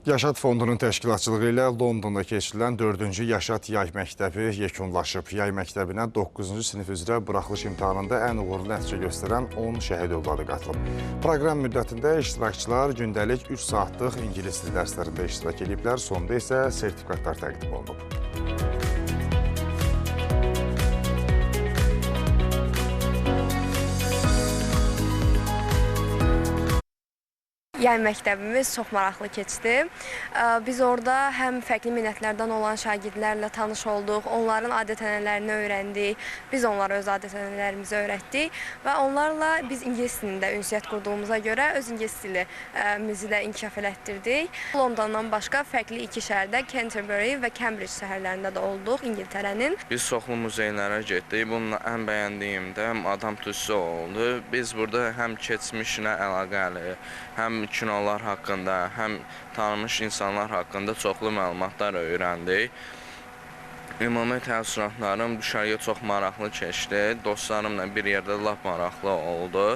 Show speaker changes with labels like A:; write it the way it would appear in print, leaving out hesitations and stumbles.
A: Yaşad Fondunun təşkilatçılığı ilə Londonda keçirilən 4-cü Yaşad Yay Məktəbi yekunlaşıb. Yay məktəbinə 9-cu sinif üzrə buraxılış imtahanında ən uğurlu nəticə göstərən 10 şəhid övladı qatılıb. Proqram müddətində iştirakçılar gündəlik 3 saatlıq ingilis dili dərslərində iştirak ediblər, sonda isə sertifikatlar təqdim olunub.
B: Yay məktəbimiz çox maraqlı keçdi. Biz orada həm fərqli millətlərdən olan şagirdlərlə tanış olduq, onların adət-ənənələrini öyrəndik, biz onlara öz adət-ənənələrimizi öyrətdik və onlarla biz ingilis dilində ünsiyyət qurduğumuza görə öz ingilis dilimizi də inkişaf elətdirdik. Londondan başqa fərqli iki şəhərdə, Canterbury və Cambridge şəhərlərində də olduq İngiltərənin.
C: Biz çoxlu muzeylərə getdik. Bunun ən bəyəndiyim də Madam Tussauds oldu. Biz burada həm keçmişlə əlaqəli, həm kinolar haqqında, həm tanınmış insanlar haqqında çoxlu məlumatlar öyrəndik. Ümumi təəssüratlarım düşərgə çox maraqlı keçdi. Dostlarımla bir yerdə lap maraqlı oldu.